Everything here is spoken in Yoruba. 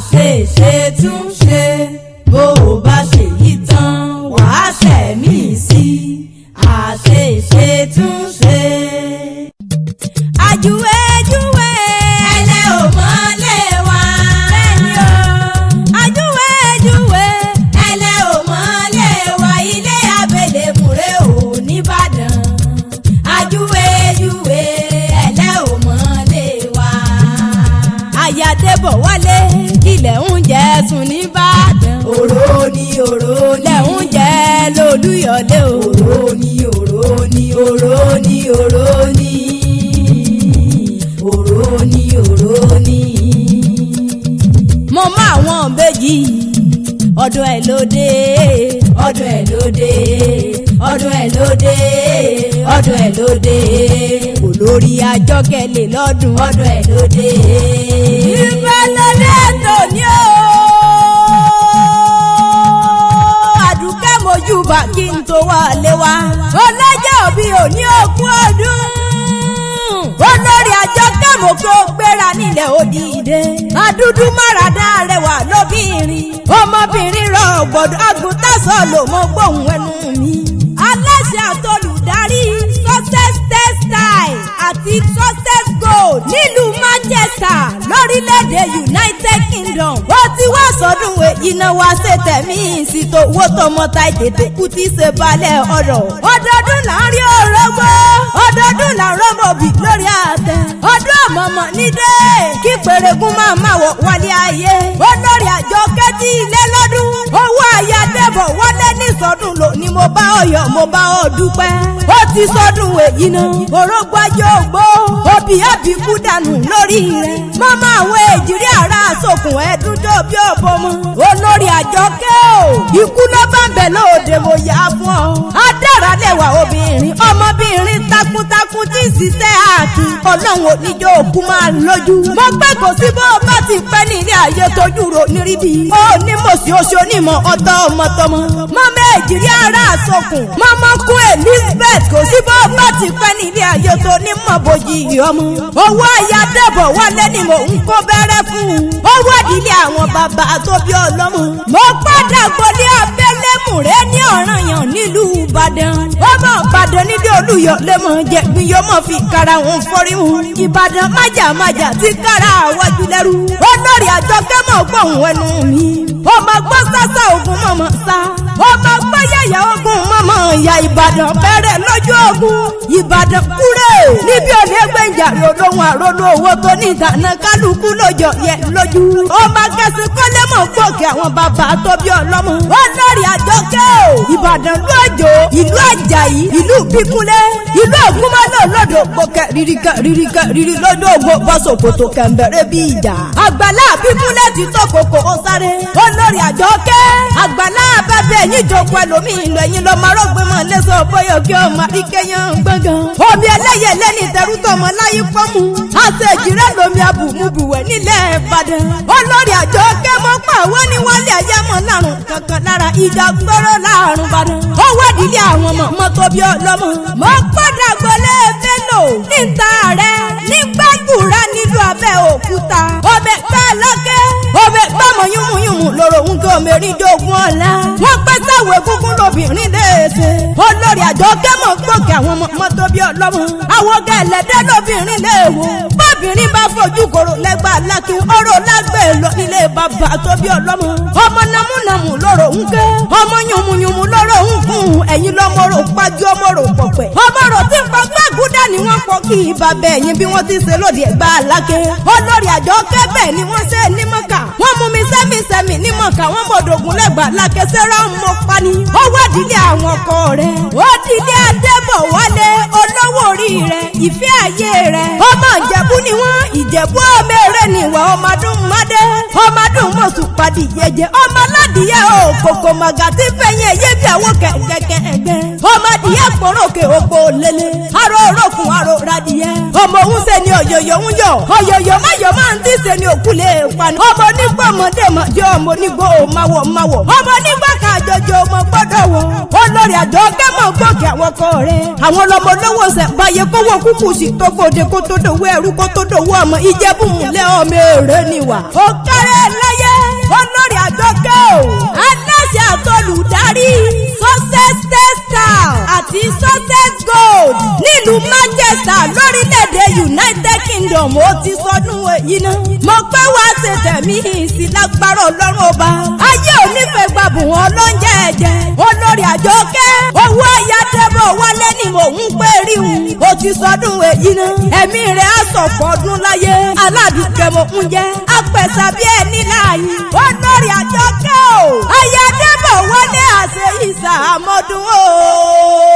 Àṣeṣe tún ṣe, bó o bá ṣe yìí tán wàá ṣẹ̀mí sí i. Àṣeṣe tún ṣe. Àjúwèjúwe ẹlẹ́ ò mọ́lẹ̀ wá. Bẹ́ẹ̀ni o. Àjúwèjúwe ẹlẹ́ ò mọ́lẹ̀ wá, ilé abẹ́lẹ̀múrè ò nìbàdàn. Àjúwèjúwe ẹlẹ́ ò mọ́lẹ̀ wá. Àyàdébọ̀ wálé, ilẹ̀ ń jẹ́ sùn nìbàdàn. Òró ni, òró lẹ̀ ń jẹ́ lólúyọ̀lé o. Òró ni, òró ni, òró ni, òró ni, òró ni, òró ni. Mo mọ àwọn ìbejì, ọdún ẹ̀ lóde, ọdún ẹ̀ lóde, ọdún ẹ̀ lóde, ọdún ẹ̀ lóde. Olórí àjọkẹ́lẹ̀ lọ́dún, ọdún ẹ̀ lóde. Ìbálòdé tòní o, àdùkẹ́ mojúbà kí n tó wà lé wa. Ọlọ́jọ́ òbí òní òkú ọdún, olórí àjọ kẹ́mọ̀ kó gbéra nílẹ̀ òdìdé. Adúdú márada rẹwà lóbìnrin, ọmọbìnrin rọ gbọdọ̀ àgùntàsọ ló mọ gbóhùn ẹnu mi. Aláṣẹ àtolùdarí Success Textile àti Success Gold nílùú Manchester lórílẹ̀‐èdè United Kingdom. Ó ti wá sọdún èyí náà wá ṣe tẹ̀mí ìsìtò owó tọmọta ìtètè kú tí ṣe balẹ̀ ọ̀rọ̀. Ọdọọdún là ń rí orógbó, ọdọọdún là ń rọ́mọ̀bì lórí àtẹ. Ọdún ọ̀mọ̀mọ̀ nídé kí pèrègùn máa máa wọ̀ wálé ayé. Olórí àjọ kẹ́tí ilé lọ́dún, owó àyàdébọ̀ wọlé nísọdún lò ní mo bá ọyọ̀, mo bá ọ dúpẹ́. Ó ti sọdún èyí náà, orógbó ajé ògbó, òbí ẹbí kú dànù lórí rẹ̀. Mọ́mọ́ àwọn èjìrí ara sókun ẹ̀ẹ́dúnjọ́ bí ọ̀bọ mọ́. Olórí àjọ kẹ́ o, ikú ló bá ń bẹ̀ lóde, mo yà á fún ọ. Adára lẹ́wà obìnrin, ọmọbìnrin takuntakun tí ń ṣiṣẹ́ àkì. Ọlọ́run oníjó òkú máa lójú. Mo pẹ́ kò sí bó o bá ti pẹ́ ní ilé ayé tójú ro níríbi. Ó ní mo sì oṣù onímọ̀ ọ̀tọ̀ ọmọtọmọ. Mọ́mọ́ èjìrí ara sókun, mọ́mọ́ kún Elizabeth, kò sí bó o bá ti pẹ́ ní ilé ayé tó ní mọ̀ bójì ọmọ. Owó àyà dẹ̀bọ̀ wálé ni mò ń kó bẹ́rẹ́ fún un. Owó ìdílé àwọn bàbá tó bí ọlọ́mọ. Mo padà gbolé abẹ́lẹ́mùrẹ́ ní Ọ̀rànyàn nílùú Ìbàdàn. Ọmọ Ìbàdàn nílé Olúyọ̀ lẹ́mọ̀ jẹ̀gbin yóò mọ̀ fi kára òun fọ́rí mu. Ìbàdàn májàmájà ti kára àwájú lẹ́rú. Olórí àjọ kẹ́mọ̀ gbọ̀hún ẹnu mi. Ọmọ gbọ́ sásá ogun mọ̀mọ́ sá. Ọmọ gbọ́ yàyà ogun mọ̀mọ́ ìyá. Ìbàdàn bẹ̀rẹ̀ lójú ogun. Ìbàdàn kúrè níbi òní gbẹ̀njà olóhùn àrólú owó tó ní ìdáná kálukú lójọ yẹ lójú. Ọmọ akẹ́sìn kọ́lé mọ̀ gbòkè àwọn bàbá tó bí ọlọ́mọ. Olórí àjọkẹ́ o, Ìbàdàn lójó, ìlú Àjàyí, ìlú Bíkúnlé, ìlú Ògúnmọ́lò lọ́dọ̀ gbòkè ríríkà ríríkà rírí lójú ògbó bọ́sọ̀kòtò kẹ̀mbẹ̀rẹ̀ bí ìjà. Àgbàlá Bíkúnlé ti tó kòkò ó sáré. Olórí àjọkẹ́, àgbàlá bàbá ẹ̀yìn jókòó ẹlòmíì lọ ẹ̀yìn lọ́mọ arógbé mọ̀ lẹ́sọ̀ bọ́yọ̀ kí ọmọ àríkẹ́yàn gbọ̀ngàn. Omi ẹlẹ́yẹlé ní tẹrú tọmọ láyé pọ́nmu. Àṣejìrẹ́ lomi abùmùbùwẹ̀ nílẹ̀ Ìbàdàn. Olórí àjọ kẹ́mọ́ pa àwọn ní wálé ayámọ̀ lárùn kankan lára ìjà gbọ́rọ̀ láàrùn Ìbàdàn. Ó wádìí àwọn ọmọ mọ́tò bí ọlọ́mọ. Mo padà gbọ́lé Bello níta rẹ̀ nígbàgbùrà nílùú Abẹ́òkúta. Ọbẹ̀ pẹ́ lọ́kẹ́, ọbẹ̀ pàmò yúnmùyúnmù lọ́rọ̀ òun kí ọmọ erin dógún ọ̀la. Wọ́n pẹ́ sáwọ́ egúngún lóbìnrin léèṣe. Olórí àjọ kẹ́mọ̀ gbòkè àwọn ọmọ mọ́tò bí ọlọ́mọ. Àwọn ọ̀gá ẹlẹ́dẹ́ lóbìnrin léèwọ̀. Bọ́bìnrin bá fojú kòrò lẹ́gbàá lákì, ọ̀rọ̀ lágbè lọ nílé bàbá tó bí ọlọ́mọ. Ọmọ nàmúnàmù lọ́rọ̀ ń ké, ọmọ yùmùyùmù lọ́rọ̀ ń kùn, ẹ̀yin lọ́mọ rò pájú, ọmọ rò pọ̀pẹ̀. Ọmọ rò tí ń pa gbàgúdà ni wọ́n pọ̀ kí bàbá ẹ̀yìn bí wọ́n ti ṣe lóde ẹ̀gbá aláké. Olórí àjọ kẹ́bẹ̀ ni wọ́n ṣe ní mọ̀ká. Wọ́n mú mi sẹ́mi sẹ́mi ní mọ̀ká, wọ́n mọ̀dọ̀gùn lẹ́gbàá láké sẹ́rọ̀ mọ́ pani. Ó wádìílé àwọn ọkọ rẹ̀. Ó dìlé Adébọ̀wálé olówó orí rẹ̀, ìfẹ́ ayé rẹ̀. Ọmọ Ìjẹ̀bú ni wọ́n, Ìjẹ̀bú ọmọ eré ni ìwà ọmọdún mádé. Ọmọdún mọ̀sùn padì yẹjẹ, ọmọ aládìyẹ ò kòkò màgà tí fẹ̀yìn ẹ̀yẹ bí àwọn kẹ̀kẹ́ ẹgbẹ́. Ọmọdìyẹ pọ̀rọ̀kẹ̀ òpó lélẹ̀, aró òrókùn aró radìyẹ. Ọmọ òun ṣe ni ọ̀yọ̀yọ̀ ń yọ̀, ọ̀yọ̀yọ̀ máyọ̀ máa ń tí ṣe ni òkú lè panu. Ọmọ onígbò ọmọdé mọ̀ jẹ́ ọmọ onígbò máwọ̀ máwọ̀. Ọmọ onígbò kàjọjọ ọmọ gbọ́dọ̀ wọ̀. Olórí àjọ kẹ́mọ̀ gbòkè àwọn ọkọ rẹ̀. Àwọn ọlọmọ olówó ṣẹ̀ báyé kówó kúkú sí tó gbòde kó tó dòwó ẹrú kó tó dòwó ọmọ. Ìjẹ̀bú múlẹ̀ ọmọ èrè ni wà. Ó kárẹ̀ láyé. Success Gold nílùú Manchester lórílẹ̀‐èdè United Kingdom ó ti sọdún èyí náà. Mo pé wá ṣe tẹ̀mí sí lágbára Ọlọ́run ọba. Ayé ò nífẹ̀ẹ́ gbàbùn wọn lóúnjẹ ẹ̀jẹ̀. Olórí Àjọkẹ́ owó ayátẹ́bọ̀ wálé ni mò ń pè rí wọn. Ó ti sọdún èyí náà. Ẹ̀mí rẹ̀ á sọ̀pọ̀ ọdún láyé. Aládùúkẹ́ mo ń jẹ́. Apẹ̀sà bí ẹni láàyè. Olórí Àjọkẹ́ o. Ayátẹ́bọ̀ wálé àṣẹ ìsàmọ́dún o.